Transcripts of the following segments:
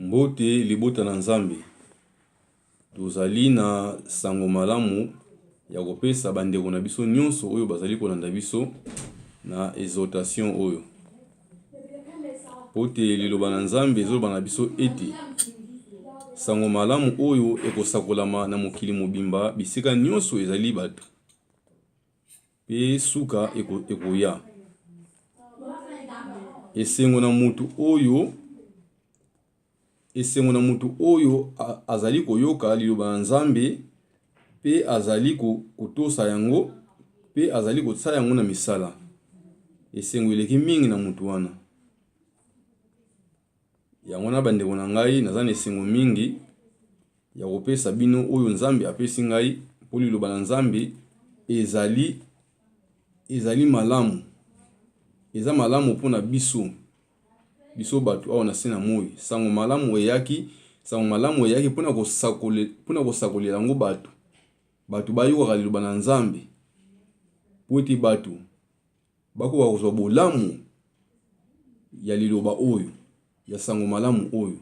Mbote libota na Nzambe. Tozali na sango malamu ya kopesa bandeko na biso nyonso oyo bazali kolanda biso na exhortation oyo. Mpo te liloba na Nzambe ezoloba na biso ete sango malamu oyo ekosakolama na mokili mobimba bisika nyonso ezali bato mpe suka ekoya. Esengo na moto oyo Esengo na moto oyo azali koyoka liloba na Nzambe mpe azali kotosa yango mpe azali kotia yango na misala. Esengo eleki mingi na moto wana. Yango wana bandeko na ngai, naza na esengo mingi ya kopesa bino oyo Nzambe apesi ngai, mpo liloba na Nzambe ezali ezali malamu, eza malamu mpo na biso. Biso bato awa na se na moi, sango malamu eyaki, sango malamu eyaki mpo na kosakole, mpo na kosakolela yango bato. Bato bayokaka liloba na Nzambe mpo ete bato bakoka kozwa bolamu ya liloba oyo, ya sango malamu oyo.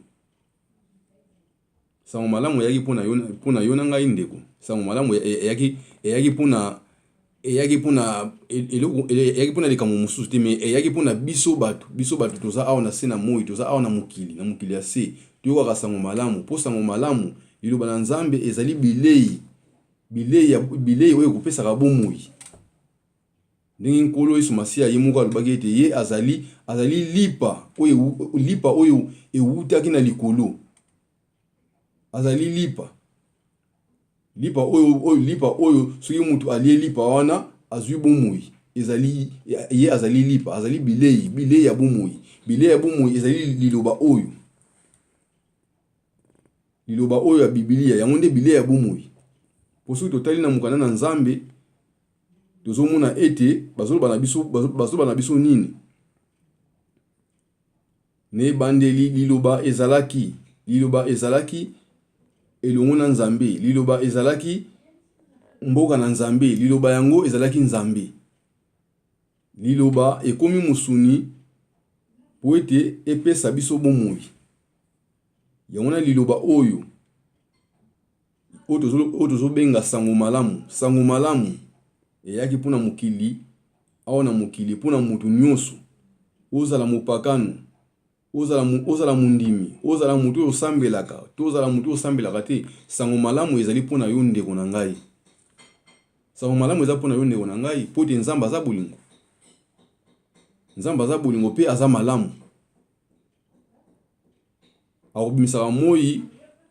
Sango malamu eyaki mpo na yo, mpo na yo na ngai ndeko. Sango malamu eyaki, eyaki mpo na, eyaki mpo na eloko, eyaki mpo na likambo mosusu te, mais eyaki mpo na biso bato. Biso bato toza awa na se na moi, toza awa na mokili, na mokili ya se. Toyokaka sango malamu, mpo sango malamu, liloba na Nzambe ezali bilei, bilei ya, bilei oyo ekopesaka bomoi. Ndenge Nkolo Yesu Masiya ye moko alobaki ete ye azali, azali lipa oyo, lipa oyo ewutaki na likolo. Azali lipa. Lipa oyo, oyo, lipa oyo soki mutu alie lipa wana azwi bomoi. Ezali, ye azali lipa, azali bilei, bilei ya bomoi. Bilei ya bomoi ezali liloba oyo. Liloba oyo ya Biblia, yango nde bilei ya bomoi. Po soki totali na mokanda na Nzambe, tozomona ete bazoloba na biso, bazoloba na biso nini? Na ebandeli liloba ezalaki, liloba ezalaki elongo na Nzambe, liloba ezalaki mboka na Nzambe, liloba yango ezalaki Nzambe. Liloba ekomi mosuni mpo ete epesa biso bomoi. Yango wana liloba oyo oyo tozobenga sango malamu. Sango malamu eyaki mpo na mokili, awa na mokili, mpo na moto nyonso, ozala mopakano, ozala, ozala mondimi, ozala moto oyo osambelaka, to ozala moto oyo osambelaka te, sango malamu ezali mpo na yo ndeko na ngai. Sango malamu eza mpo na yo ndeko na ngai, mpo ete Nzambe aza bolingo. Nzambe aza bolingo mpe aza malamu. Akobimisaka moi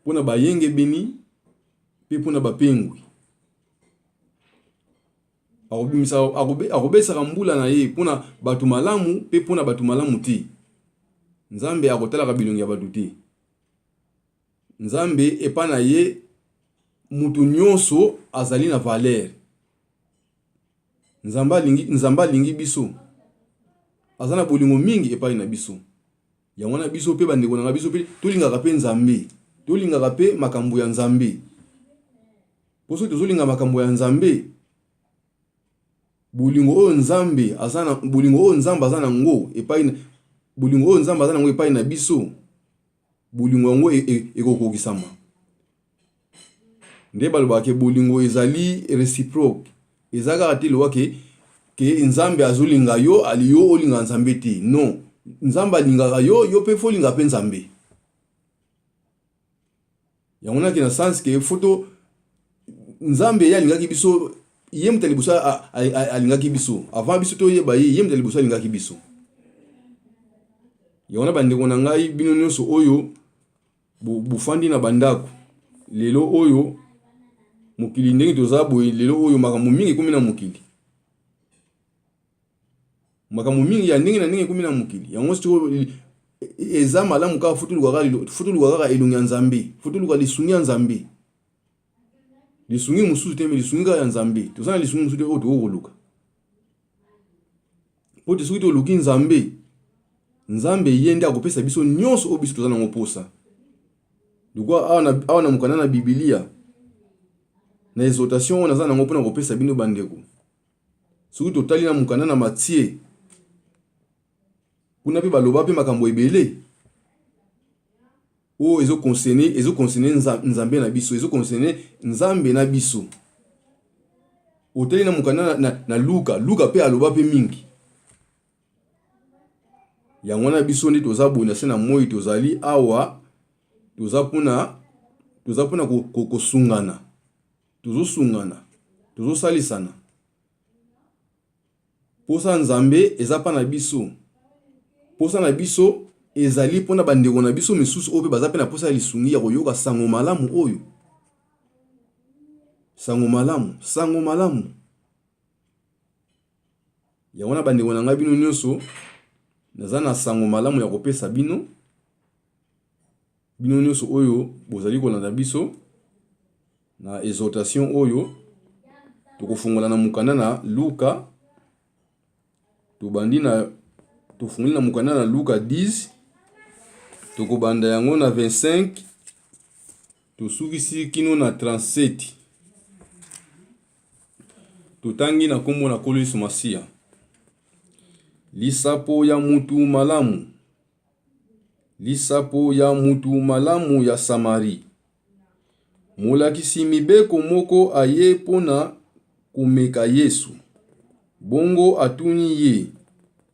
mpo na bayengebeni mpe mpo na bapengwi. Akobesaka mbula na ye mpo na bato malamu mpe mpo na bato malamu te. Nzambe akotalaka bilongi ya bato te. Nzambe epai na ye moto nyonso azali na valeur. Nzambe alingi, Nzambe alingi biso. Aza na bolingo mingi epai na biso. Yango wana biso pe bandeko na nga biso pe tolingaka pe Nzambe. Tolingaka pe makambo ya Nzambe. Po soki tozolinga makambo ya Nzambe, bolingo oyo Nzambe aza na bolingo oyo Nzambe aza na ngo epai bolingo oyo Nzambe aza na ngo epai na biso, bolingo yango ekokokisama. Nde balobaka ke bolingo ezali reciproque. Eza kaka te loba ke ke Nzambe azolinga yo, ali yo olinga Nzambe te. Non. Nzambe alingaka yo, yo pe faut olinga pe Nzambe. Yango nake na sens ke faut to Nzambe ye alingaki biso, ye moto ya liboso alingaki biso. Avant biso toyeba ye, ye moto ya liboso alingaki biso. Yango na bandeko na ngai bino nyonso oyo bofandi na bandako lelo oyo mokili ndenge toza boye lelo oyo makambo mingi ekomi na mokili makambo mingi ya ndenge na ndenge ekomi na mokili yango sikoyo eza malamu kaka futuluka kaka elongi ya nzambe futuluka lisungi ya nzambe lisungi mosusu te me lisungi kaka ya nzambe toza na lisungi mosusu te oyo tokoki koluka mpo te soki toluki nzambe nzambe ye nde akopesa biso nyonso oyo biso toza nango mposa lokola awa na mokanda na bibilia na exhortation oyo naza nango mpona kopesa bino bandeko soki totali na mokanda na matie kuna mpe baloba mpe makambo ebele. Oyo ezo concerne, ezo concerne Nzambe na biso, ezo concerne Nzambe na biso. Otali na mokanda na, na, na Luka, Luka pe aloba pe mingi. Yango wana biso nde toza boye na se na moi, tozali awa, toza mpona toza mpona kosungana, ko, ko tozosungana, tozosalisana. Posa ya Nzambe eza mpa na biso. Posa na biso ezali mpo na bandeko na biso misusu oyo mpe baza mpe na posa ya lisungi ya koyoka sango malamu oyo. Sango malamu, sango malamu. Yango wana bandeko na ngai bino nyonso, naza na sango malamu ya kopesa bino. Bino nyonso oyo bozali kolanda biso na exhortation oyo, tokofungola na mokanda na Luka. Tobandi na tofungoli na mokanda na Luka 10, tokobanda yango na 25 tosukisi kino na 37. Totangi na nkombo na Nkolo Yesu Masiya. Lisapo ya mutu malamu. Lisapo ya mutu malamu ya Samarie. Molakisi mibeko moko aye mpo na komeka Yesu. Bongo atuni ye,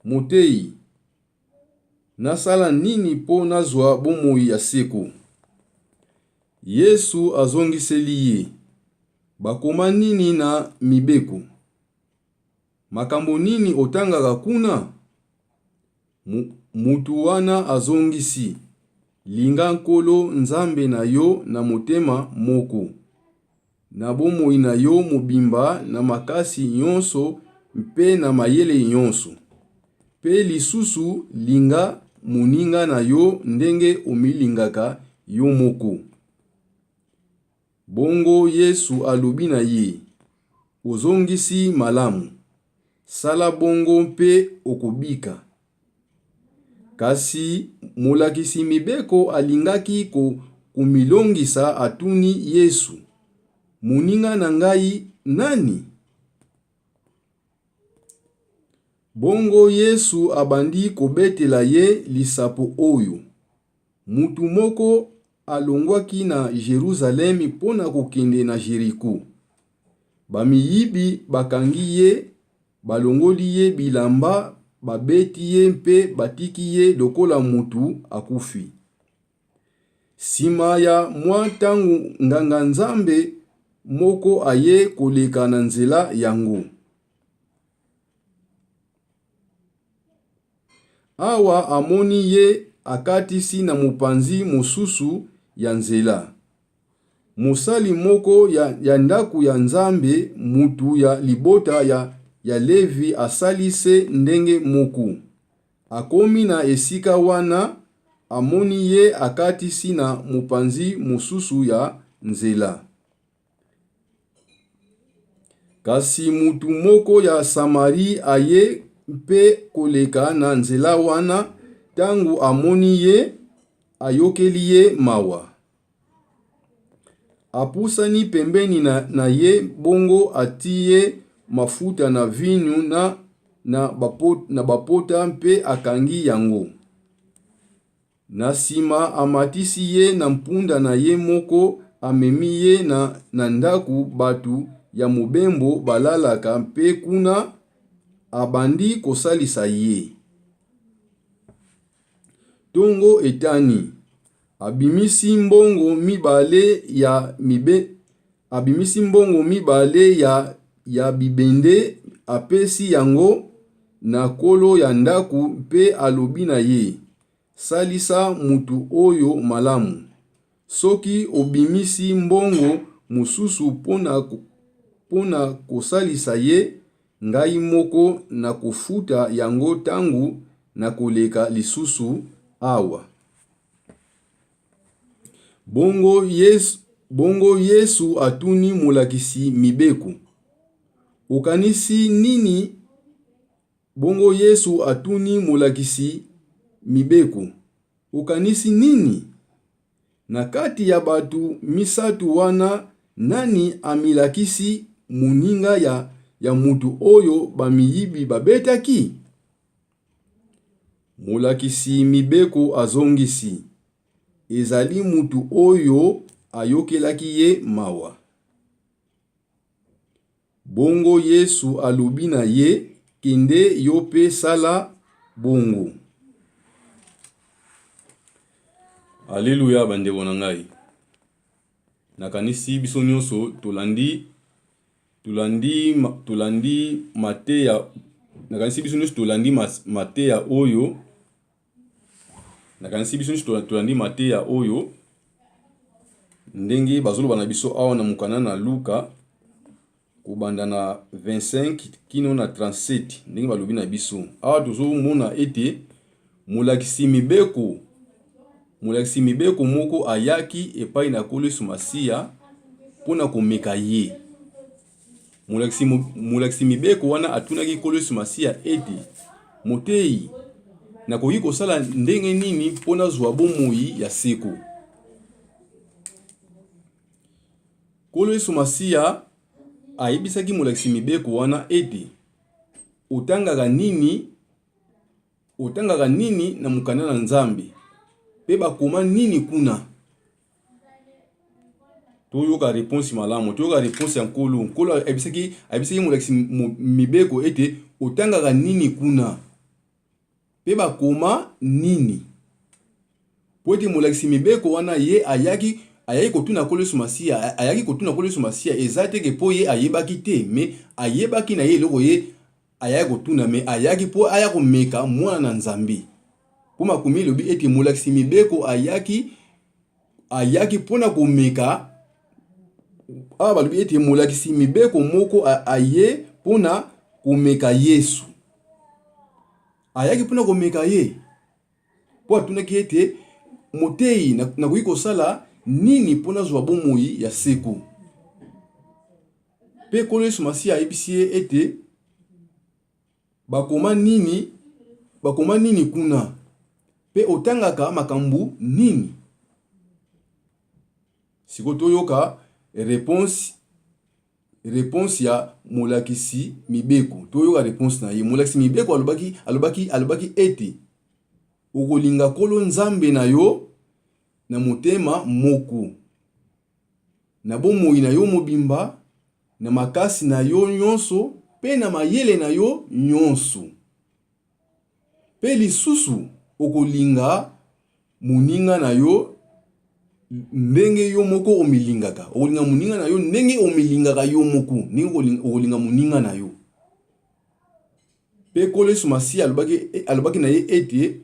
Moteyi, nasala nini mpo nazwa bomoi ya seko? Yesu azongiseli ye, Bakoma nini na Mibeko? Makambo nini otangaka kuna? Mutu wana azongisi, Linga Nkolo Nzambe na yo na motema moko, na bomoi na yo mobimba, na makasi nyonso mpe na mayele nyonso. Mpe lisusu linga moninga na yo ndenge omilingaka yo moko. Bongo Yesu alobi na ye, Ozongisi malamu. Sala bongo mpe okobika. Kasi molakisi mibeko alingaki komilongisa atuni Yesu, Moninga na ngai nani? Bongo Yesu abandi kobetela ye lisapo oyo, Mutu moko alongwaki na Jerusalem mpo na kokende na Jeriko. Bamiyibi bakangi ye, balongoli ye bilamba, babeti ye mpe batiki ye lokola mutu akufi. Sima ya mwa ntango nganga-nzambe moko aye koleka na nzela yango. Awa amoni ye akatisi na mopanzi mosusu ya nzela. Mosali moko ya, ya ndako ya Nzambe, mutu ya libota ya, ya Levi asali se ndenge moko. Akomi na esika wana, amoni ye akatisi na mopanzi mosusu ya nzela. Kasi mutu moko ya Samarie aye mpe koleka na nzela wana, tango amoni ye, ayokeli ye mawa. Apusani pembeni na, na ye, bongo atiye mafuta na vinyu na, na, bapo, na bapota mpe akangi yango. Na sima amatisi ye na mpunda na ye moko, amemi ye na, na ndako bato ya mobembo balalaka mpe kuna abandi kosalisa ye. Tongo etani, abimisi mbongo mibale ya mibe, abimisi mbongo mibale ya, ya bibende, apesi yango na nkolo ya ndako mpe alobi na ye, Salisa mutu oyo malamu. Soki obimisi mbongo mosusu mpo na kosalisa ye, ngai moko nakofuta yango tango nakoleka lisusu awa. Bongo Yesu, bongo Yesu atuni molakisi mibeko, Okanisi nini? Bongo Yesu atuni molakisi mibeko, Okanisi nini? Na kati ya bato misatu wana, nani amilakisi moninga ya, ya mutu oyo bamiyibi babetaki? Molakisi mibeko azongisi. Ezali mutu oyo ayokelaki ye mawa. Bongo Yesu alobi na ye, Kende yo pe sala bongo. Aleluya bandeko na ngai. Nakanisi biso nyonso tolandi tolandi tolandi mateya nakanisi biso nyonso tolandi mateya oyo Nakanisi biso nyonso tolandi mateya oyo ndenge bazoloba na biso awa na mokanda na Luka kobanda na 25 kino na 37 ndenge balobi na biso awa tozomona ete molakisi mibeko molakisi mibeko moko ayaki epai na Nkolo Yesu Masiya mpo na komeka ye. Molakisi, molakisi mibeko wana atunaki Nkolo Yesu Masiya ete, Moteyi, nakoki kosala ndenge nini mpo nazwa bomoi ya seko? Nkolo Yesu Masiya ayebisaki molakisi mibeko wana ete, Otangaka nini? Otangaka nini na mokanda na Nzambe? Mpe bakoma nini kuna? Toyoka reponse malamu, toyoka reponse ya Nkolo. Nkolo ayebisaki ayebisaki molakisi mibeko ete otangaka nini kuna mpe bakoma nini? Mpo ete molakisi mibeko wana ye ayaki ayaki kotuna Nkolo Yesu Masiya, ayaki kotuna Nkolo Yesu Masiya eza te ke mpo ye ayebaki te, mais ayebaki na ye eloko ye ayaki kotuna, mais ayaki mpo aya komeka mwana na Nzambe. Mpo makomi elobi ete molakisi mibeko ayaki ayaki mpo na komeka. Awa balobi ete molakisi mibeko moko aye mpo na komeka Yesu. Ayaki mpo na komeka ye mpo atunaki ete, Moteyi, nakoki kosala nini mpo nazwa bomoi ya seko? Mpe Nkolo Yesu Masiya ayebisi ye ete, Bakoma nini, bakoma nini kuna? Mpe otangaka makambo nini? Sikoyo toyoka reponse reponse ya molakisi mibeko. Toyoka reponse na ye. Molakisi mibeko alobaki alobaki alobaki ete okolinga Nkolo Nzambe na yo na motema moko, na bomoi na yo mobimba, na makasi na yo nyonso mpe na mayele na yo nyonso. Mpe lisusu okolinga moninga na yo ndenge yo moko omilingaka. Okolinga moninga na yo ndenge omilingaka yo moko, ndenge okolinga moninga na yo. Mpe Nkolo Yesu Masiya alobaki, alobaki na ye ete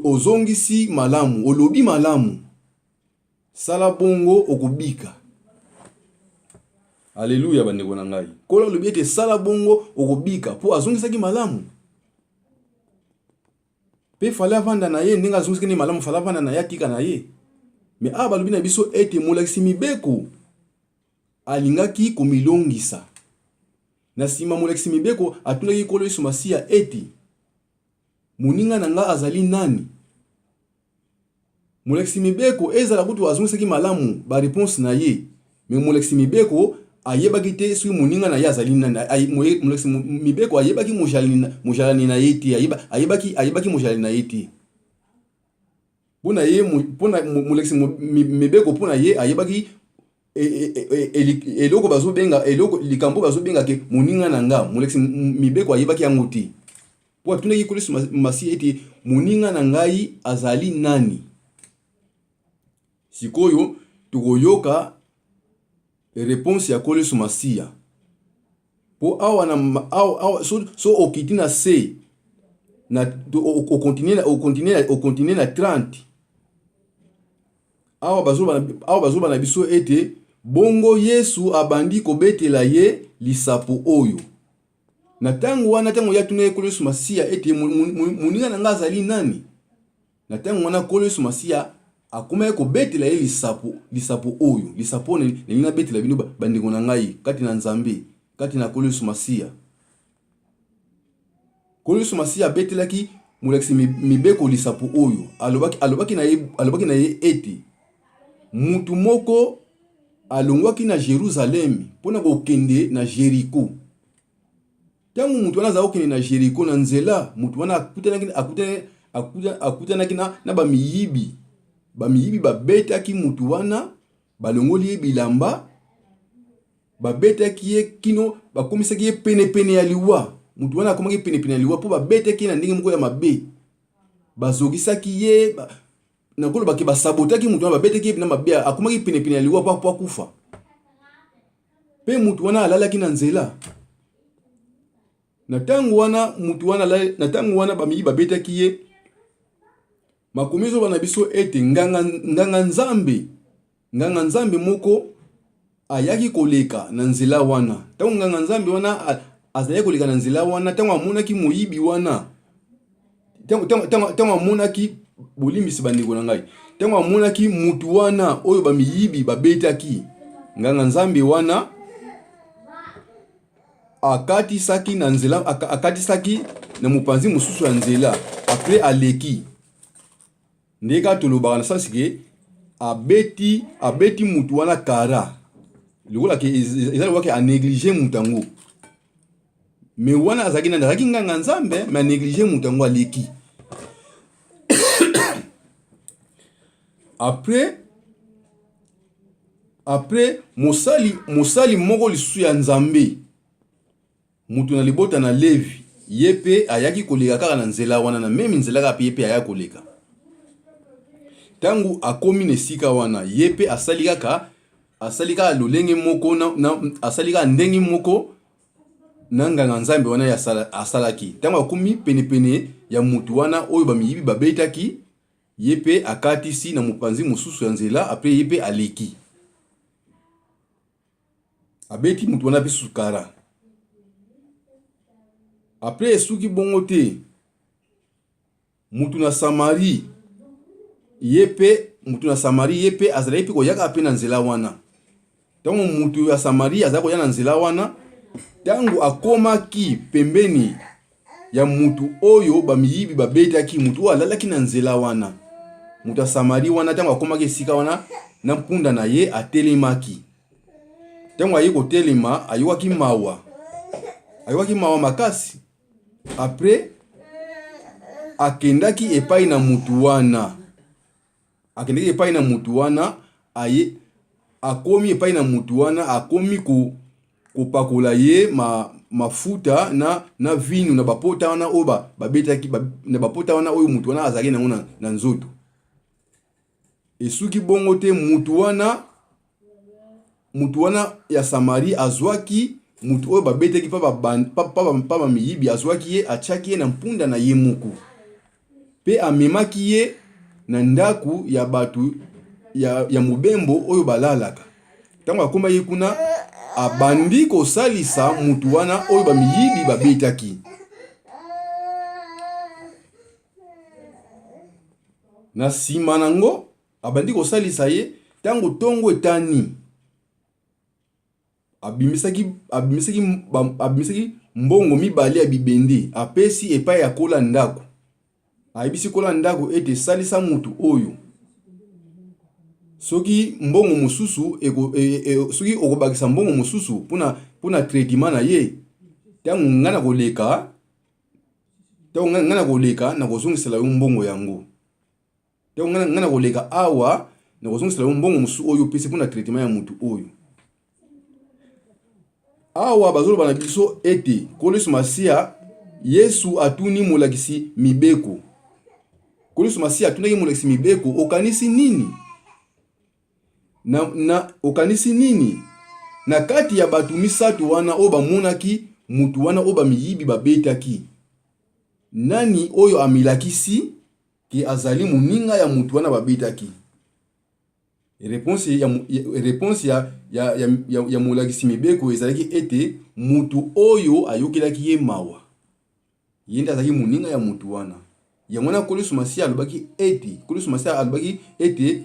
ozongisi malamu, olobi malamu. Sala bongo okobika. Aleluya bandeko na ngai. Nkolo alobi ete sala bongo okobika mpo azongisaki malamu. Mpe fale avanda na ye ndenge azongisaki nde malamu, fale avanda na ye atika na ye. Me awa balobi na biso ete molakisi mibeko alingaki komilongisa. Na nsima molakisi mibeko atunaki Nkolo Yesu Masiya ete, Moninga na ngai azali nani? Molakisi mibeko ezala kutu azongisaki malamu ba reponse na ye, mais molakisi mibeko ayebaki te soki moninga na ye azali nani. Molakisi mibeko ayebaki mojalani na ye te, ayebaki ayebaki mojalani na ye te. Mpo na ye, mpo na molakisi mibeko, mpo na ye ayebaki eloko bazobenga eloko likambo bazobenga ke moninga na nga. Molakisi mibeko ayebaki yango te. Mpo atunaki Nkolo Yesu Masiya ete, Moninga na ngai azali nani? Sikoyo tokoyoka reponse ya Nkolo Yesu Masiya. Mpo awa na awa, awa so, so okiti na se na okontinue okontinue okontinue na 30 awa bazoloba na biso ete bongo Yesu abandi kobetela ye lisapo oyo. Na ntango wana, ntango ye atunaki Nkolo Yesu Masiya ete, Moninga na ngai azali nani? Na ntango wana, Nkolo Yesu Masiya akomaki kobetela ye lisapo, lisapo oyo, lisapo oyo nalingi nabetela bino bandeko na ngai kati na Nzambe, kati na Nkolo Yesu Masiya. Nkolo Yesu Masiya abetelaki molakisi mibeko lisapo oyo, alobaki, alobaki na ye, alobaki na ye ete mutu moko alongwaki na Jerusalemi mpo na kokende na Jeriko. Ntango moto wana azalaki kokende na Jeriko, na nzela, moto wana akutanaki, akutanaki, akutanaki na, na bamiyibi. Bamiyibi babetaki mutu wana, balongoli ye bilamba, babetaki ye kino bakomisaki ye penepene ya liwa. Mutu wana akomaki penepene ya liwa mpo babetaki ye na ndenge moko ya mabe, bazokisaki ye ba, nakoloba ke basabotaki mutu wana, babetaki ye na mabe, akomaki penepene ya liwa mpo akufa. Mpe mutu wana alalaki na nzela. Na ntango wana mutu wana na ntango wana bamiyibi babetaki ye, makomi ezoloba na biso ete nganga, nganga nzambe nganga nzambe moko ayaki koleka na nzela wana. Ntango nganga nzambe wana azalaki koleka na nzela wana, ntango amonaki moyibi wana, ntango amonaki, bolimbisi bandeko na ngai, ntango amonaki mutu wana oyo bamiyibi babetaki, nganga nzambe wana akatisaki na nzela, akatisaki na mopanzi mosusu ya nzela, apres aleki nde kaka tolobaka na sens ke abeti abeti mutu wana kara lokola ke eza lokola ke anéglige mutu yango. Me wana azalaki nani? Azalaki nganga nzambe, me anéglige mutu yango, aleki. Après après mosali mosali moko lisusu ya Nzambe, moto na libota na Levi, ye mpe ayaki koleka kaka na nzela wana, na meme nzela kaka mpe ye mpe ayaki koleka. Ntango akomi na esika wana, ye mpe asali kaka asali kaka lolenge moko na, na, asali kaka ndenge moko na nganga nzambe wana ye asalaki. Ntango akomi penepene ya moto wana oyo bamiyibi babetaki, ye mpe akatisi na mopanzi mosusu ya nzela, apres ye mpe aleki, abeti moto wana mpe sukara. Apres esuki bongo te, mutu na Samarie ye mpe mutu na Samarie ye mpe azalaki mpe koyaka mpe na nzela wana. Ntango mutu ya Samarie azalaki koya na nzela wana, ntango akomaki pembeni ya mutu oyo bamiyibi babetaki, mutu oyo alalaki na nzela wana, mutu ya Samarie wana, ntango akomaki esika wana na mpunda na ye, atelemaki. Ntango aye kotelema, ayokaki mawa, ayokaki mawa makasi. Après akendaki epai na mutu wana, akendaki epai na mutu wana, aye akomi epai na mutu wana, akomi ko kopakola ye ma, mafuta na, na vinu na bapota wana oyo babetaki ba, na bapota wana oyo mutu wana azalaki nango na, na nzoto. Esuki bongo te, mutu wana Mutu wana ya Samarie azwaki mutu oyo babetaki pa bamiyibi, azwaki ye, atiaki ye na mpunda na ye moko, mpe amemaki ye na ndako ya bato ya, ya mobembo oyo balalaka. Ntango akomaki kuna, abandi kosalisa mutu wana oyo bamiyibi babetaki. Na nsima nango Abandi kosalisa ye ntango ntongo etani. Abimisaki, abimisaki, abimisaki mbongo mibale ya bibende, apesi epai ya kola ndako. Ayebisi kola ndako ete salisa moto oyo. Soki mbongo mosusu eko, e, e, soki okobakisa mbongo mosusu mpona mpona traitement na ye, ntango ngai nakoleka, ntango ngai nakoleka nakozongisela yo mbongo yango. Ntango ngai nakoleka awa, nakozongisela yo mbongo mosusu oyo opesi mpo na traitement ya motu oyo. Awa bazoloba na biso ete Nkolo Yesu Masiya, Yesu atuni molakisi mibeko. Nkolo Yesu Masiya atunaki molakisi mibeko, okanisi nini? Na, na, okanisi nini? Na kati ya bato misato wana oyo bamonaki motu wana oyo bamiyibi babetaki, nani oyo amilakisi ke azali moninga ya mutu wana babetaki? Reponse ya, reponse ya, ya, ya, ya, ya molakisi mibeko ezalaki ete mutu oyo ayokelaki ye mawa, ye nde azalaki moninga ya mutu wana. Yango wana Nkolo Yesu Masiya alobaki ete, Nkolo Yesu Masiya alobaki ete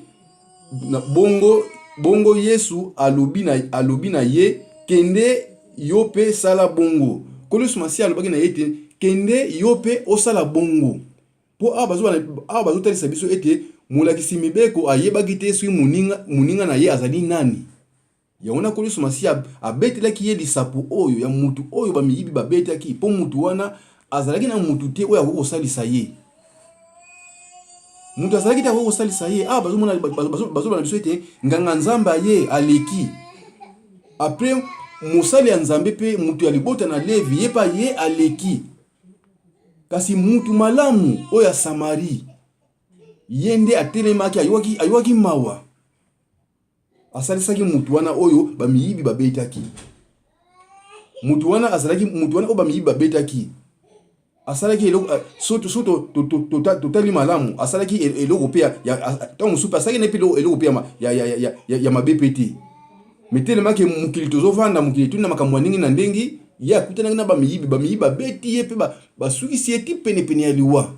na bongo, bongo Yesu alobi na, alobi na ye, kende yo mpe sala bongo. Nkolo Yesu Masiya alobaki na ye ete kende yo mpe osala bongo. Mpo awa bazo awa bazotalisa biso ete molakisi mibeko ayebaki te soki moninga, moninga na ye azali nani. Yango wana Nkolo Yesu Masiya abetelaki ye lisapo oyo ya mutu oyo bamiyibi babetaki, mpo mutu wana azalaki na mutu te oyo akoki kosalisa ye. Moto azalaki te akoki kosalisa ye. Awa bazomona, bazoloba na biso ete nganga Nzambe aye aleki. Après mosali ya Nzambe mpe moto ya libota na Levi ye mpe aye aleki. Kasi mutu malamu oyo ya Samarie ye nde atelemaki, ayokaki, ayokaki mawa, asalisaki mutu wana oyo bamiyibi babetaki. Mutu wana azalaki mutu wana oyo bamiyibi babetaki asalaki eloko eh, so so totali malamu asalaki eloko mpe ntango mosusu mpe asalaki na mpe eloko mpe ya mabe mpe te. Mais tellement que mokili tozovanda, mokili etondi na makambo ya ndenge na ndenge, ye akutanaki na bamiyibi, bamiyibi babeti ye mpe basukisi ye ti penepene ya liwa.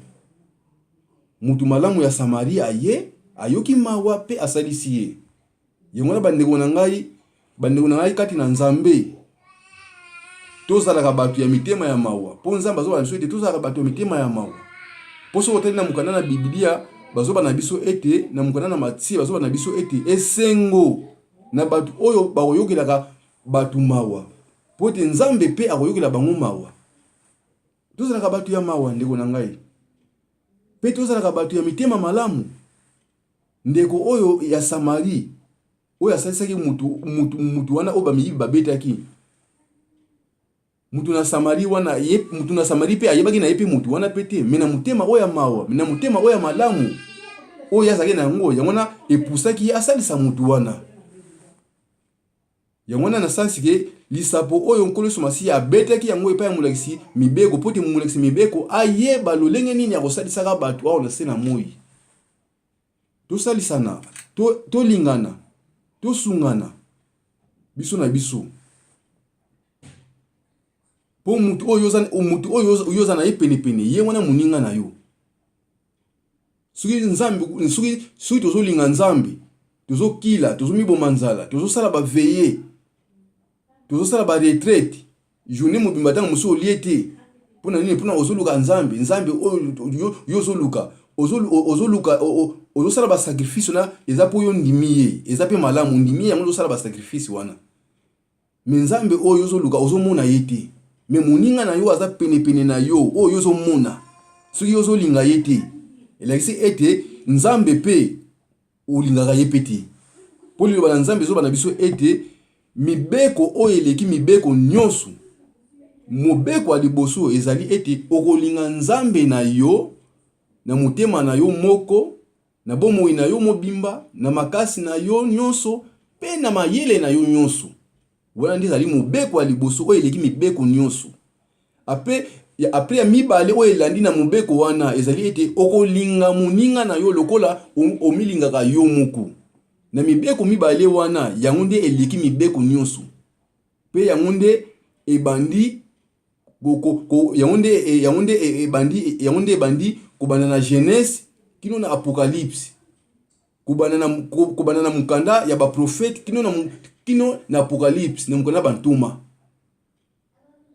Moto malamu ya Samaria aye, ayoki mawa mpe asalisi ye. Yango wana bandeko na ngai, bandeko na ngai kati na Nzambe, tozalaka bato ya mitema ya mawa, mpo Nzambe azoloba na biso ete tozalaka bato ya mitema ya mawa. Mpo soki otali na mokanda na Biblia, bazoba na biso ete na mokanda na Matie bazoba na biso ete esengo na bato oyo bakoyokelaka bato mawa, mpo ete Nzambe mpe akoyokela bango mawa. Tozalaka bato ya mawa, ndeko na ngai, mpe tozalaka bato ya mitema malamu. Ndeko oyo ya Samarie oyo asalisaki mutu, mutu, mutu wana oyo bamiyibi babetaki Mutu na Samarie wana, ye mutu na Samarie pe ayebaki na ye pe mutu wana pe te, mais na motema oyo ya mawa, na motema oyo ya malamu oyo ye azalaki na yango, yango wana epusaki ye asalisa mutu wana. Yango wana na sens ke lisapo oyo Nkolo Yesu Masiya abetaki yango epai ya molakisi mibeko, mpo ete molakisi mibeko ayeba lolenge nini akosalisaka bato awa na se na moi. Tosalisana, to, tolingana, tosungana biso na biso. Mpo moto oyo oza, moto oyo yo oza na ye penepene, ye wana moninga na yo. Soki Nzambe, soki, soki tozolinga Nzambe, tozokila, tozomiboma nzala, tozosala ba veille, tozosala ba retraite, Journee mobimba tango mosusu olie te. Pona nini? Pona ozoluka Nzambe. Nzambe oyo yo, yo ozoluka. Ozoluka, ozosala ba sacrifice wana eza po yo ondimi ye. Eza pe malamu ondimi ye yango ozosala ba sacrifice wana. Mais Nzambe oyo ozoluka ozomona ye te. Mais moninga na yo aza pene pene na yo oyo yo ozomona. Soki yo ozolinga ye te, elakisi ete Nzambe pe olingaka ye mpe te. Mpo liloba na Nzambe ezoloba na biso ete mibeko oyo eleki mibeko nyonso, mobeko ya liboso ezali ete okolinga Nzambe na yo na motema na yo moko, na bomoi na yo mobimba, na makasi na yo nyonso mpe na mayele na yo nyonso. Wana nde ezali mobeko ya liboso oyo eleki mibeko nyonso. Apres, ya, apres ya mibale oyo elandi na mobeko wana ezali ete okolinga moninga na yo lokola omilingaka yo moko. Na mibeko mibale wana, yango nde eleki mibeko nyonso. Mpe yango nde ebandi ko, ko, ko, yango nde e, yango nde e, ebandi yango nde ebandi kobanda na Genese kino na Apocalypse. Kobanda na, kobanda na mokanda ya baprofete kino na, kino na Apocalypse, na mokanda ya bantoma.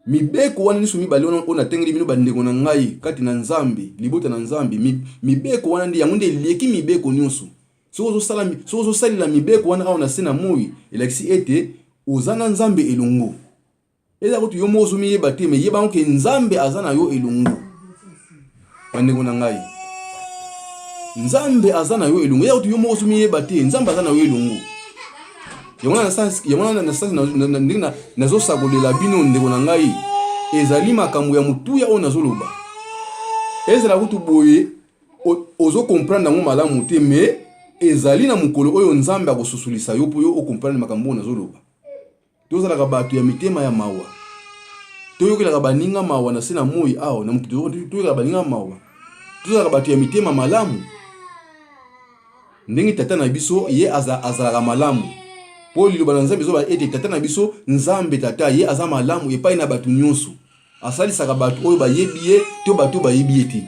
Mibeko wana nyonso mibale wana oyo natangeli bino, bandeko na ngai kati na Nzambe, libota na Nzambe, mibeko wana nde yango nde eleki mibeko nyonso. Soki ozosala, soki ozosalela mibeko wana awa na se na moi, elakisi ete oza na Nzambe elongo. Eza kutu yo moko ozomiyeba te, mais yeba yango ke Nzambe aza na yo elongo. Bandeko na ngai, Nzambe aza na yo elongo. Eza kutu yo moko ozomiyeba te, Nzambe aza na yo elongo. Yango wana na sens, yango wana na sens ndenge nazosakolela bino ndeko na ngai, ezali makambo ya motuya oyo nazoloba. Ezala kutu boye ozo comprendre yango malamu te, mais ezali na mokolo oyo Nzambe akosusulisa yo mpo yo o comprendre makambo oyo nazoloba. Tozalaka bato ya mitema ya mawa. Toyokelaka baninga mawa na se na moi awa na mokili, toyokelaka baninga mawa. Tozalaka bato ya mitema malamu ndenge tata na biso ye azalaka malamu, mpo liloba na Nzambe ezoba ete tata na biso Nzambe tata ye aza malamu epai na bato nyonso, asalisaka bato oyo bayebi ye to bato oyo bayebi ye te.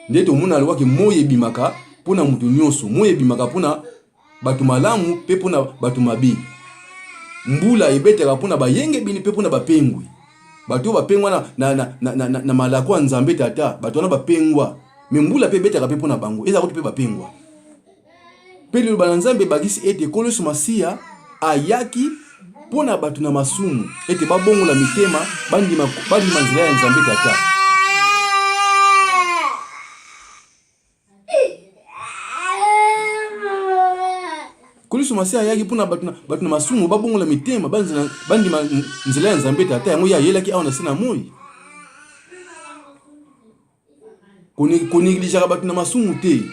Nde tomona alobaki moi ebimaka mpo na moto nyonso, moi ebimaka mpo na bato malamu mpe mpo na bato mabe. Mbula ebetaka mpo na bayengebene mpe mpo na bapengwi. Bato oyo bapengwa na, na, na, na, na, na, na malako ya Nzambe Tata, bato wana bapengwa. Me mbula mpe ebetaka mpe mpo na bango, ezala kutu mpe bapengwa. Mpe liloba na Nzambe ebakisi ete Nkolo Yesu Masiya ayaki mpo na bato na masumu, ete babongola mitema, bandima, bandima nzela ya Nzambe Tata. Nkolo Yesu Masiya ayaki mpo na bato na masumu babongola mitema, bandima nzela ya Nzambe Tata, yango ye ayelaki awa na se na moi. Konegligeaka bato na masumu te.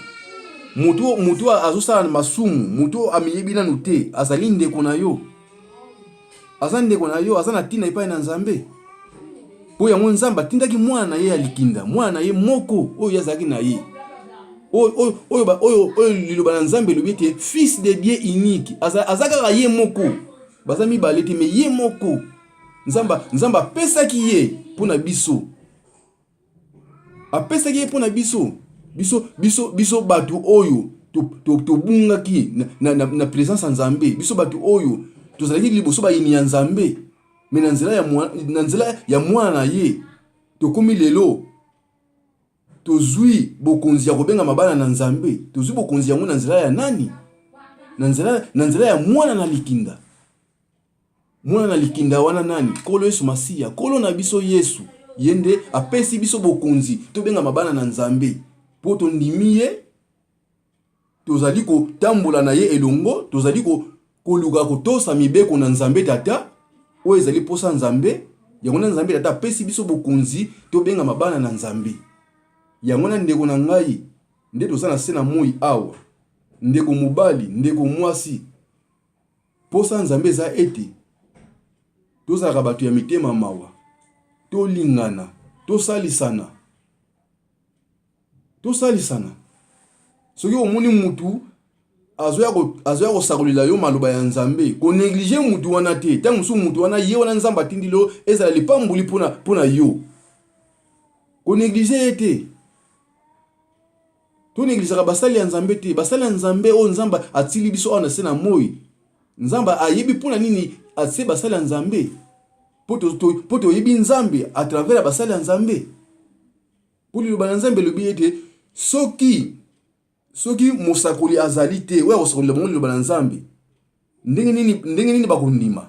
Moto moto azosala na masumu, moto amiyebi nanu te, azali ndeko na yo. Aza ndeko na yo, aza na ntina epai na Nzambe. Mpo yango Nzambe atindaki mwana na ye ya likinda, mwana na ye moko oyo ye azalaki na ye. Oyo, oyo, oyo, oyo liloba na Nzambe elobi ete fils de Dieu unique, aza, aza kaka ye moko. Baza mibale te, mais ye moko. Nzambe, Nzambe apesaki ye mpo na biso. Apesaki ye mpo na biso. Biso, biso, biso bato oyo tobungaki to, to na, na, na presence ya Nzambe. Biso bato oyo tozalaki liboso bayini ya Nzambe. Mais na nzela ya, na nzela ya mwana na ye tokomi lelo tozwi bokonzi ya kobengama bana na Nzambe. Tozwi bokonzi yango na nzela ya nani? Na nzela, na nzela ya mwana na likinda. Mwana na likinda wana nani? Nkolo Yesu Masiya, Nkolo na biso Yesu. Ye nde apesi biso bokonzi tobengama bana na Nzambe mpo tondimi ye, tozali kotambola na ye elongo, tozali koluka kotosa mibeko na Nzambe Tata, oyo ezali mposa Nzambe. Yango na Nzambe Tata apesi biso bokonzi tobengama bana na Nzambe. Yango na ndeko na ngai nde toza na se na moi awa, ndeko mobali, ndeko mwasi, Mposa ya Nzambe eza ete tozalaka bato ya mitema mawa, tolingana, tosalisana. Tosalisana. Soki omoni mutu azoya kosakolela yo maloba ya Nzambe, ko negliger mutu wana te. Tango mosusu mutu wana ye wana Nzambe atindeli yo ezala lipamboli mpona yo. Ko negliger ye te. To neglisaka basali ya Nzambe te. Basali ya Nzambe oyo Nzambe atili biso awa na se na moi. Nzambe ayebi mpo na nini atie basali ya Nzambe. Mpo toyebi Nzambe à travers ya basali ya Nzambe. Mpo liloba na Nzambe elobi ete soki soki mosakoli azali te oyo akosakolela bango liloba na Nzambe, ndenge nini, ndenge nini bakondima?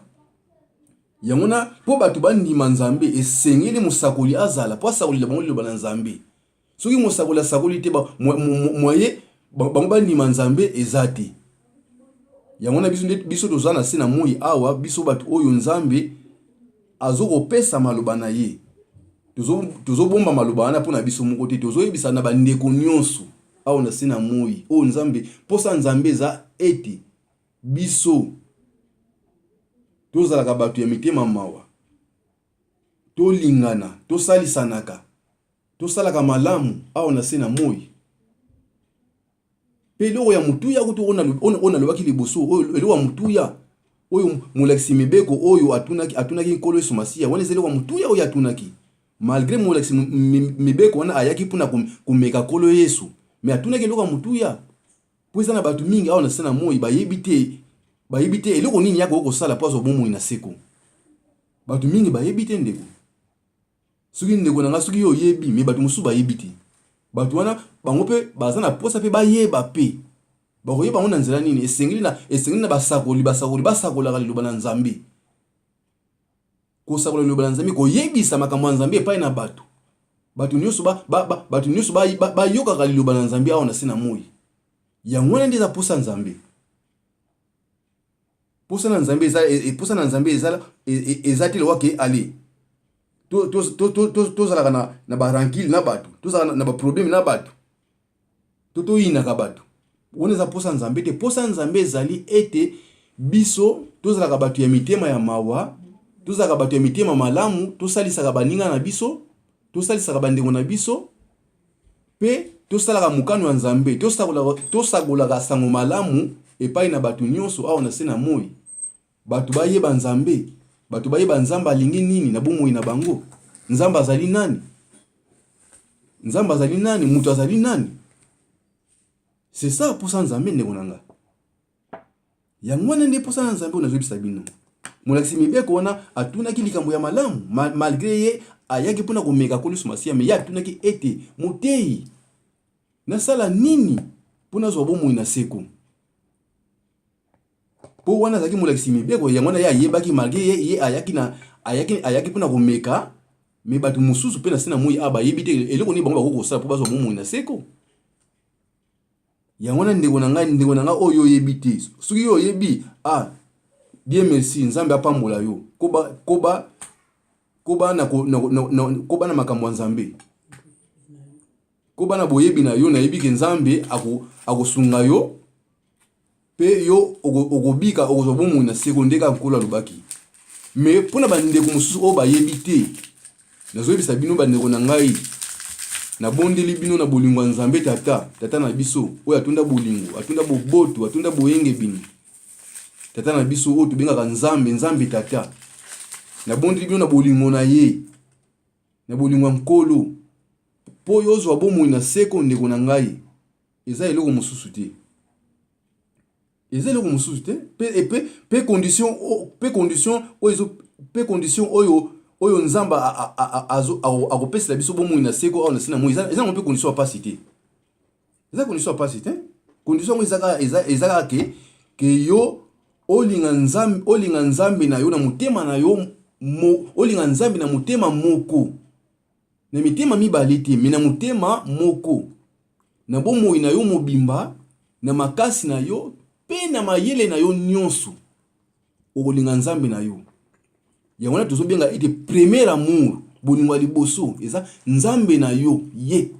Yango na mpo bato bandima Nzambe, esengeli mosakoli azala mpo asakolela bango liloba na Nzambe. Soki mosakoli asakoli te, moye bango bandima Nzambe eza te. Yango na biso nde biso toza na se na moi awa, biso bato oyo Nzambe azokopesa maloba na ye. Tozobomba maloba wana mpo na biso moko te, tozoyebisa na bandeko nyonso awa na se na moi oyo Nzambe, mposa Nzambe eza ete biso tozalaka bato ya mitema mawa, tolingana, tosalisanaka. Tosalaka malamu awa na se na moi. Mpe eloko ya motuya kutu oyo nalobaki liboso, oyo eloko ya motuya oyo molakisi mibeko oyo atunaki, atunaki Nkolo Yesu Masiya, wana eza eloko ya motuya oyo atunaki. Malgre molakisi mibeko wana ayaki mpona komeka Nkolo Yesu, mais atunaki eloko ya motuya. Mpo eza na bato mingi awa na se na moi bayebi te, bayebi te eloko nini ye akoki kosala mpo azwa bomoi na seko. Bato mingi bayebi te ndeko. Soki ndeko na nga soki yo oyebi mais bato mosusu bayebi te. Bato wana bango pe baza na posa pe bayeba pe. Bakoyeba yango na nzela nini? Esengeli na esengeli na basakoli, basakoli basakolaka liloba na Nzambe. Kosakola liloba na Nzambe, koyebisa makambo ya Nzambe epai na bato. Bato nyonso ba, ba, ba, bato nyonso bayokaka ba, liloba na Nzambe awa na se na moi. Yango wana nde eza posa Nzambe. Posa na Nzambe eza posa na Nzambe eza eza te lokola ke ale tozalaka na, na ba rancune na bato, tozalaka na ba problème na bato, to toyinaka bato. Wana eza posa Nzambe te. Posa Nzambe ezali ete biso tozalaka bato ya mitema ya mawa, tozalaka bato ya mitema malamu, tosalisaka baninga na biso, tosalisaka bandeko na biso Mpe tosalaka mokano ya Nzambe, tosakolaka sango malamu epai na bato nyonso awa na se na moi, bato bayeba Nzambe, bato bayeba Nzambe alingi nini na bomoi na bango, Nzambe azali nani, Nzambe azali nani, moto azali nani. C'est ça posa Nzambe, ndeko na nga. Yango wana nde mposa na Nzambe oyo nazoyebisa bino. Molakisi mibeko wana atunaki likambo ya malamu, malgre ye ayaki mpo na komeka Nkolo Yesu Masiya, me ye atunaki ete, Moteyi, nasala nini mpo nazwa bomoi na seko? Mpo wana azalaki molakisi mibeko, yango wana ye ayebaki, malgre ye, ye ayaki na ayaki ayaki mpo na komeka, me bato mosusu mpe na se na moi awa bayebi te eloko nini bango bakoki kosala mpo bazwa bomoi na seko. Yango wana ndeko na ngai, ndeko na ngai oyo oyebi te, soki yo oyebi, ah, Dieu merci, Nzambe apambola yo. Koba, koba, koba na, na, na, na, koba na makambo ya Nzambe. Koba na boyebi na yo, nayebi ke Nzambe akosunga ako yo mpe yo okobika, okozwa bomoi na seko, ndenge Nkolo alobaki. Me mpo na bandeko mosusu oyo bayebi te, nazoyebisa bino bandeko na ngai, nabondeli bino na bolingo ya Nzambe Tata, Tata na biso oyo atonda bolingo, atonda boboto, atonda boyengebene, Tata na biso oyo tobengaka Nzambe, Nzambe Tata. Nabondeli bino na bolingo na ye, na bolingo ya Nkolo, mpo yo ozwa bomoi na seko, ndeko na ngai. Eza eloko mosusu te, eza eloko mosusu te. Mpe mpe condition mpe condition oyo mpe condition oyo oyo Nzambe akopesela biso bomoi na seko awa na se na moi, eza yango mpe condition ya pasi te, eza condition ya pasi te. Condition yango eza kaka ke yo olinga Nzambe, olinga Nzambe na yo na motema na yo mo, olinga Nzambe na motema moko, na mitema mibale te, me na motema moko, na bomoi na yo mobimba, na makasi na yo mpe na mayele na yo nyonso, okolinga Nzambe na yo. Yango wana tozobenga ete premier amour, bolingo ya liboso eza Nzambe na yo. Ye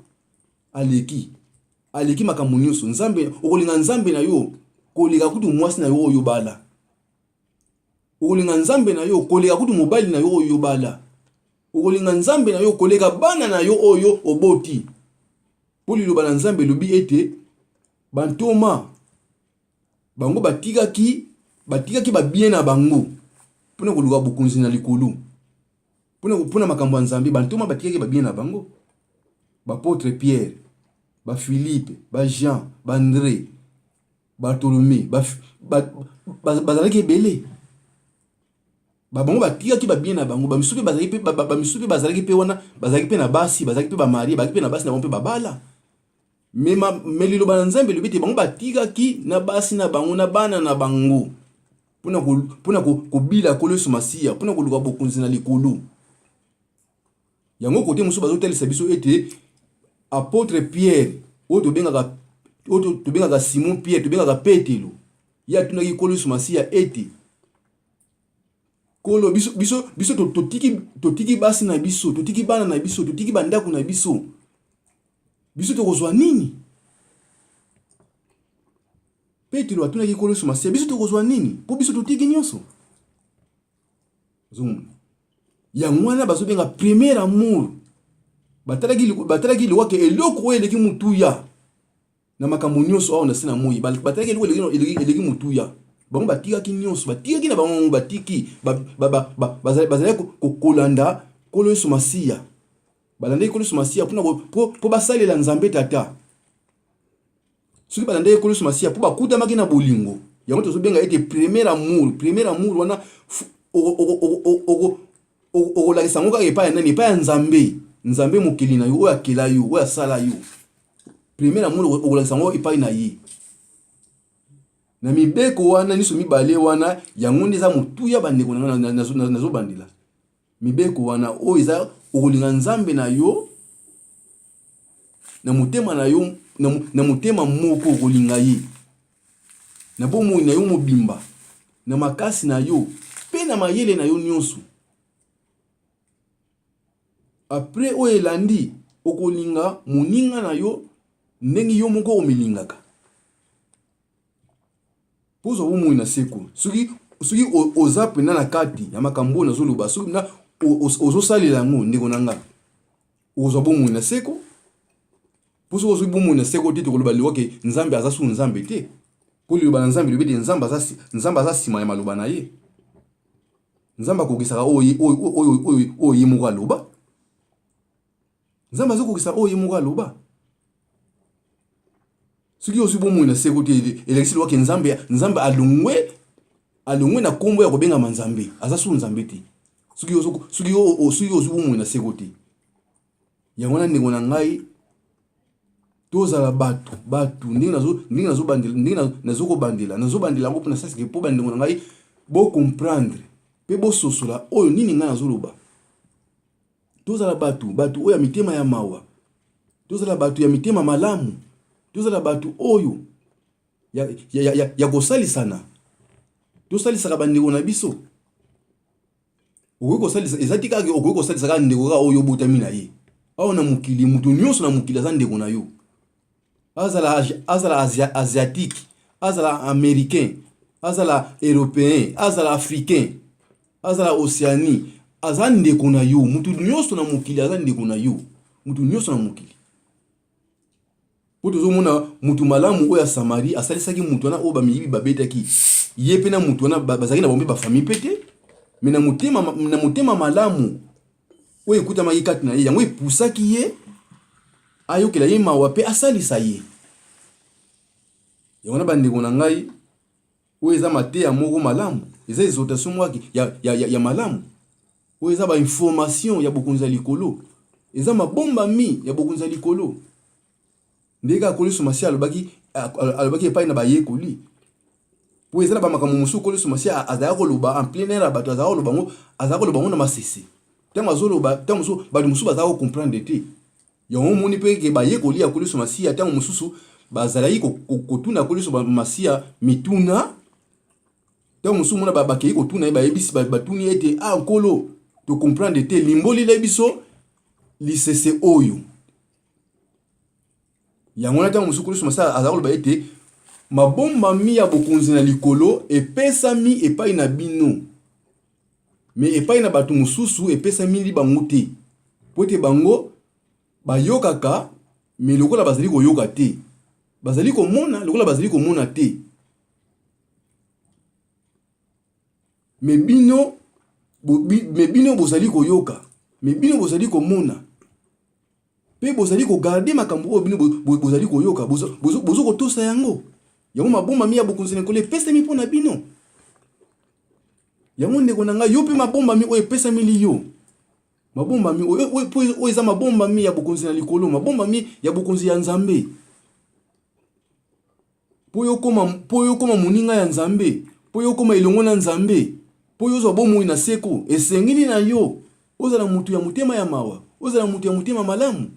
aleki, aleki makambo nyonso. Nzambe, okolinga Nzambe na yo koleka kutu mwasi na yo oyo obala. Okolinga Nzambe na yo koleka kutu mobali na yo oyo obala. Okolinga Nzambe na yo koleka bana na yo oyo oboti. Mpo liloba na Nzambe elobi ete bantoma bango batikaki batikaki babien na bango mpona koluka bokonzi na likolo, mpona makambo ya Nzambe. Bantoma batikaki babien na bango, bapotre Pierre, baphilippe, bajean, baandre, Bartholome, bazalaki ebele. Bango batikaki babien na bango. Bamisusu mpe bazalaki mpe, bamisusu mpe bazalaki mpe wana, bazalaki mpe na basi, bazalaki mpe bamarie, bazalaki mpe na basi na bango mpe babala. Me liloba na Nzambe elobi ete bango batikaki na basi na bango na bana na bango mpona kobila Nkolo Yesu Masiya, mpona koluka bokonzi na likolo. Yango kote mosusu bazotalisa biso ete apotre Pierre oyo tobengaka Simon Pierre, tobengaka Petelo, ye atunaki Nkolo Yesu Masiya ete: Nkolo, biso, biso, biso totiki basi na biso, totiki bana na biso, totiki bandako na biso, biso tokozwa nini? Petelo atunaki Nkolo Yesu Masiya: biso tokozwa nini mpo biso totiki nyonso? Ozomona, yango wana bazobenga premier amour. Batalaki liwake eloko oyo eleki motuya na makambo nyonso awa na se na moi. Batalaki eloko eleki motuya, bango batikaki nyonso, batikaki na bango, batiki, bazalaki kolanda Nkolo Yesu Masiya. Balandaki Nkolo Yesu Masiya mpo basalela Nzambe Tata. Soki balandaki Nkolo Yesu Masiya mpo bakutamaki na bolingo, yango tozobenga ete premier amour. Premier amour wana okolakisa yango kaka epai ya nani? Epai ya Nzambe, Nzambe mokeli na yo, oyo akela yo, oyo asala yo. Premier amour okolakisa yango epai na ye. Na mibeko wana nyonso mibale wana, yango nde eza motuya. Bandeko na ngai, nazobandela mibeko wana oyo eza: okolinga Nzambe na yo na motema na yo, na motema moko, okolinga ye na bomoi na yo mobimba, na makasi na yo mpe na mayele na yo nyonso. Après, oyo elandi, okolinga moninga na yo ndenge yo moko omilingaka, mpo ozwa bomoi na seko. Soki oza mpenza na kati ya makambo oyo nazoloba, soki mpenza ozosalela yango, ndeko na nga, okozwa bomoi na seko. Mpo soki ozwi bomoi na seko te, tokoloba liwa ke Nzambe aza su Nzambe te, mpo liloba na Nzambe elobi ete Nzambe aza nsima ya maloba na ye. Nzambe akokisaka oyo ye moko aloba. Nzambe azokokisa oyo ye moko aloba. Soki ozwi bomoi na seko te, elakisi lwake Nzambe alongwe na nkombo ya kobengama Nzambe, aza su Nzambe te, soki ozwi bomoi na seko te. Yango wana, ndeko na ngai, tozala bato ndenge nazokobandela, nazobandela yango mpona sasike, mpo bandeko na ngai bocomprendre mpe bososola oyo nini ngai nazoloba. Tozala bato oyo ya mitema ya mawa, tozala bato ya mitema malamu. Tozala bato oyo ya, ya, ya, ya kosalisana. Tosalisaka bandeko na biso. Okoki kosalisa, eza te kaka okoki kosalisa kaka ndeko kaka oyo obotami na ye. Awa na mokili, moto nyonso na mokili aza ndeko na yo. Azala, azala asia, asiatique, azala américain, azala européen, azala africain, azala Oceanie, aza ndeko na yo. Moto nyonso na mokili aza ndeko na yo. Moto nyonso na mokili. Mpo tozomona moto malamu oyo ya Samarie asalisaki moto wana oyo bamiyibi babetaki ye mpe na moto wana bazalaki na bango mpe bafamille mpe te, me na motema, na motema malamu oyo ekutamaki kati na ye, yango epusaki ye ayokela ye mawa mpe asalisa ye. Yango wana bandeko na ngai, oyo eza mateya moko malamu, eza exhortation moko ya, ya, ya, ya malamu. Oyo eza ba information ya bokonzi ya likolo, eza mabombami ya bokonzi ya likolo. Ndenge kaka Nkolo Yesu Masiya alobaki, alobaki epai na bayekoli, mpo eza na bamakambo mosusu Nkolo Yesu Masiya azalaki koloba en plein air ya bato, azalaki koloba yango, azalaki koloba yango na masese. Ntango azoloba, ntango mosusu bato mosusu bazalaki kocomprendre te. Yango omoni mpe ke bayekoli ya Nkolo Yesu Masiya ntango mosusu bazalaki kotuna Nkolo Yesu Masiya mituna. Ntango mosusu omona bakei kotuna ye, bayebisi, batuni ete ah Nkolo, to comprendre te, limbolile biso lisese oyo. Yango wana ntango mosusu Nkolo Yesu Masiya azalaki koloba ete mabombami ya bokonzi na likolo epesami epai na bino, me epai na bato mosusu epesameli bango te, mpo ete bango bayokaka me lokola bazali koyoka te, bazali komona lokola bazali komona te. Me bino, bo, me bino bozali koyoka, me bino bozali komona, mpe bozali kogarde makambo oyo bino bozali koyoka, bozo, bozo, bozo kotosa yango. Yango mabombami ya bokonzi na likolo epesami mpo na bino. Yango ndeko na ngai, yo mpe mabombami oyo epesameli yo, mabombami oyo, oyo, oyo eza mabombami ya bokonzi na likolo, mabombami ya bokonzi ya Nzambe. Mpo yo okoma, mpo yo okoma moninga ya Nzambe, mpo yo okoma elongo na Nzambe, mpo yo ozwa bomoi na seko, esengeli na yo ozala moto ya motema ya mawa, ozala moto ya motema malamu,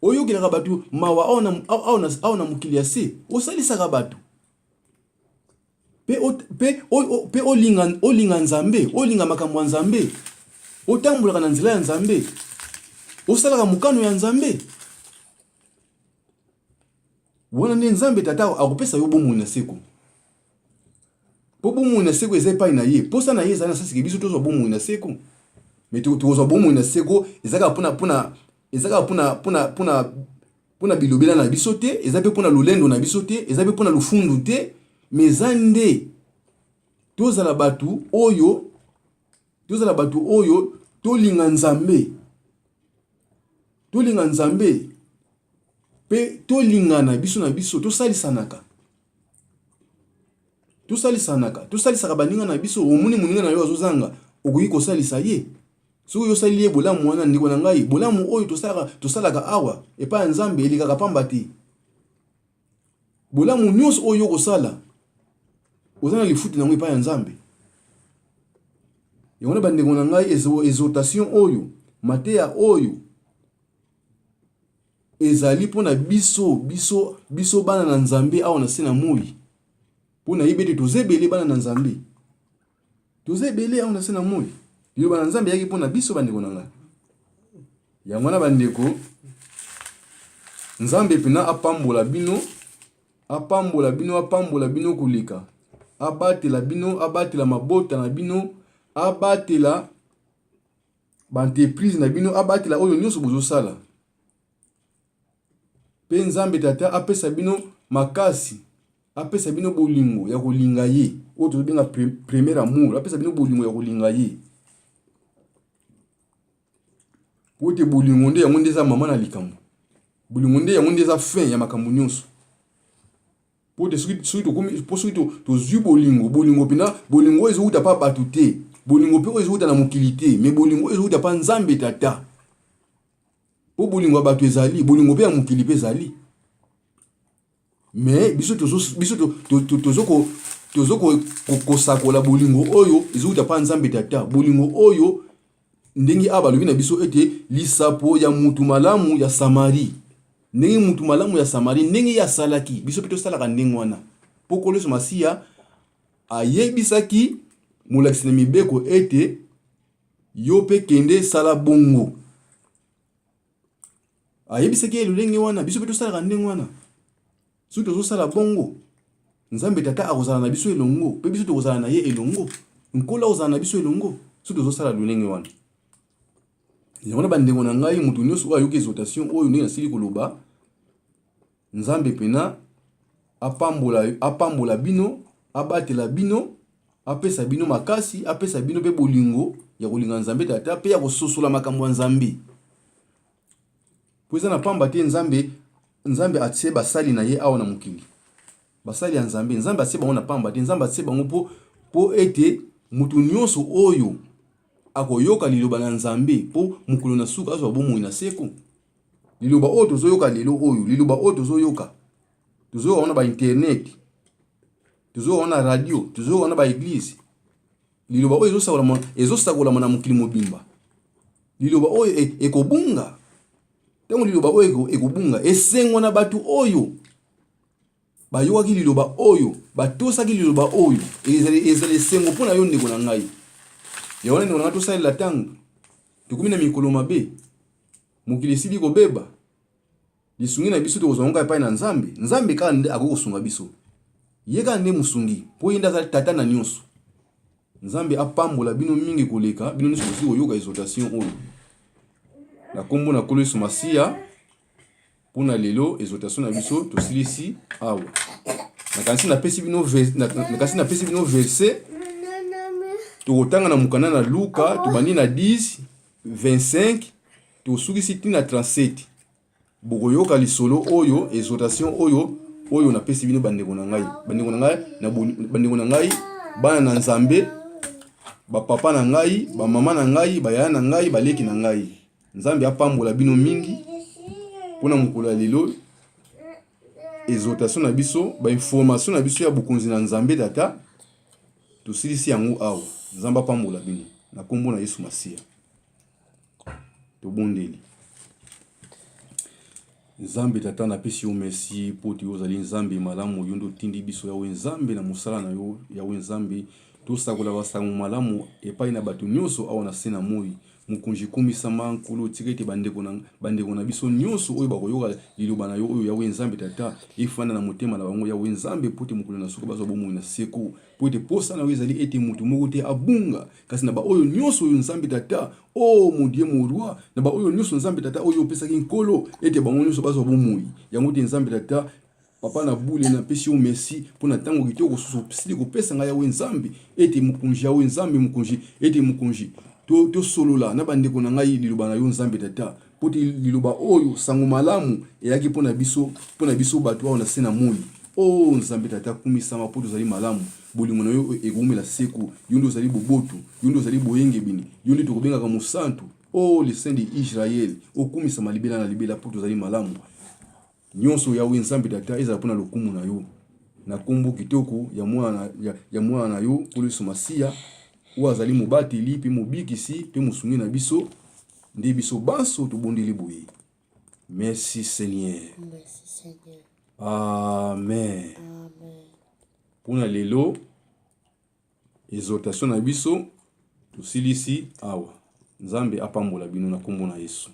oyokelaka bato mawa awa na, awa na, awa na mokili ya se, osalisaka bato mpe, mpe, mpe olinga, olinga Nzambe, olinga makambo ya Nzambe, otambolaka na nzela ya Nzambe, osalaka mokano ya Nzambe. Wana nde Nzambe Tata akopesa yo bomoi na seko. Mpo bomoi na seko eza epai na ye. Mposa na ye ezali na sasike biso tozwa bomoi na seko. Me tokozwa bomoi na seko eza kaka mpona mpona eza kaka mpona mpona mpona mpona bilobela na biso te, eza mpe mpona lolendo na biso te, eza mpe mpona lofundu te, me eza nde tozala bato oyo tozala bato oyo tolinga Nzambe, tolinga Nzambe mpe tolingana biso na biso, tosalisanaka, tosalisanaka, tosalisaka baninga na biso. Omoni moninga na yo azozanga, okoki kosalisa ye. Soki yo osaleli ye bolamu wana, ndeko na ngai, bolamu oyo tosalaka, tosalaka awa epai ya Nzambe elekaka pamba te. Bolamu nyonso oyo okosala, oza na lifuti na yango epai ya Nzambe. Yango wana bandeko na ngai, exhortation oyo, mateya oyo ezali mpo na biso, biso, biso bana na Nzambe awa na se na moi. Mpo nayebi ete toza ebele bana na Nzambe. Toza ebele awa na se na moi. Liloba na Nzambe eyaki mpo na biso bandeko na ngai. Yango wana bandeko, Nzambe mpena apambola bino, apambola bino, apambola bino koleka. Abatela bino, abatela mabota na bino, abatela ba entreprise na bino, abatela oyo nyonso bozosala. Mpe Nzambe Tata apesa bino makasi, apesa bino bolingo ya kolinga ye, oyo tozobenga premier amour, apesa bino bolingo ya kolinga ye. Po ete bolingo nde yango nde eza mama na likambo. Bolingo nde yango nde eza fin ya makambo nyonso. Po ete soki soki tokomi po soki tozwi bolingo, bolingo mpena bolingo oyo ezowuta pa bato te, bolingo mpe oyo ezowuta na mokili te, me bolingo oyo ezowuta pa Nzambe Tata. Po bolingo ya bato ezali, bolingo mpe ya mokili mpe ezali. Me biso tozo biso tozo ko tozo kosakola bolingo oyo ezowuta pa Nzambe Tata, bolingo oyo ndenge awa balobi na biso ete lisapo ya mutu malamu ya Samarie. Ndenge mutu malamu ya Samarie, ndenge ye asalaki, biso mpe tosalaka ndenge wana. Mpo Nkolo Yesu Masiya ayebisaki molakisi na mibeko ete yo mpe kende sala bongo. Ayebisaki ye lolenge wana, biso mpe tosalaka ndenge wana. Soki tozosala bongo, Nzambe Tata akozala na biso elongo, mpe biso tokozala na ye elongo. Nkolo akozala na biso elongo soki tozosala lolenge wana. Yango wana bandeko na ngai, moto nyonso oyo ayoki exhortation oyo ndenge nasili koloba, Nzambe pena apambola, apambola bino, abatela bino, apesa bino makasi, apesa bino mpe bolingo ya kolinga Nzambe Tata mpe ya kososola makambo ya Nzambe. Mpo eza na pamba te Nzambe, Nzambe atie basali na ye awa na mokili. Basali ya Nzambe, Nzambe atie bango na pamba te. Nzambe atie bango mpo mpo ete moto nyonso oyo akoyoka liloba na Nzambe mpo mokolo na suka azwa bomoi na seko. Liloba oyo tozoyoka lelo oyo, liloba oyo tozoyoka, tozoyoka wana ba internet, tozoyoka wana radio, tozoyoka wana ba eglise. Liloba oyo ezosakolama, ezosakolama na mokili mobimba. Liloba oyo e, ekobunga. Ntango liloba oyo ekobunga, esengo na bato oyo bayokaki liloba oyo, batosaki liloba oyo. Ezali, ezali esengo mpo na yo ndeko na ngai. Yango wana ndeko na ngai, tosalela ntango. Tokomi na mikolo mabe. Mokili esili kobeba. Lisungi na biso tokozwa yango kaka epai na Nzambe. Nzambe kaka nde akoki kosunga biso. Ye kaka nde mosungi, mpo ye nde azali tata na nyonso. Nzambe apambola bino mingi koleka bino nyonso bosili koyoka exhortation oyo. Na nkombo na Nkolo Yesu Masiya, mpo na lelo exhortation na biso tosilisi awa. Nakanisi napesi bino nakanisi napesi bino verset tokotanga na mokanda na Luka, tobandi na 10 25 tosukisi ti na 37. Bokoyoka lisolo oyo, exhortation oyo oyo napesi bino bandeko na ngai, bandeko na ngai, na bandeko na ngai, bana na Nzambe, bapapa na ngai, bamama na ngai, bayaya na ngai, baleki na ngai. Nzambe apambola bino mingi mpona mokolo ya lelo. Exhortation na biso, ba information na biso ya bokonzi na Nzambe Tata, tosilisi yango awa. Nzambe apambola bino na nkombo na Yesu Masiya. Tobondeli. Nzambe Tata, napesi yo merci mpo te ozali Nzambe malamu, yo nde otindi biso Yawe Nzambe na mosala na yo Yawe Nzambe, tosakola basango malamu epai na bato nyonso awa na se na moi. Mokonzi kumisama, Nkolo, tika ete bandeko na, bandeko na biso nyonso oyo bakoyoka liloba na yo oyo Yawe Nzambe Tata efanda na motema na bango Yawe Nzambe, mpo te mokolo na suka bazwa bomoi na seko, mpo ete posa na yo ezali ete moto moko te abunga, kasi na baoyo nyonso oyo Nzambe Tata, oh mon Dieu mon roi, na baoyo nyonso Nzambe Tata oyo opesaki Nkolo ete bango nyonso bazwa bomoi yango te Nzambe Tata. Papa na bule, napesi yo merci mpo na ntango kitoko susu osili kopesa ngai Yawe Nzambe, ete mokonzi Yawe Nzambe mokonzi, ete mokonzi tosolola to na bandeko na ngai liloba na yo Nzambe Tata, mpo te liloba oyo sango malamu eyaki mpo na biso, mpo na biso bato awa na se na moi. O oh, Nzambe Tata, kumisama mpo tozali malamu. Bolingo na yo ekowumela seko. Yo nde ozali boboto, yo nde ozali boyengebene, yo nde tokobengaka mosantu. O oh, le Saint de Israël, okumisama libela na libela mpo tozali malamu. Nyonso Yawe Nzambe Tata ezala mpo na lokumu na yo, na nkombo kitoko ya Mwana ya, ya Mwana na yo Nkolo Yesu Masiya, oyo azali mobateli mpe mobikisi mpe mosungi na biso, nde biso banso tobondeli boye. Merci Seigneur. Merci Seigneur. Amen. Amen. Mpo na lelo exhortation na biso tosilisi awa. Nzambe apambola bino na nkombo na Yesu.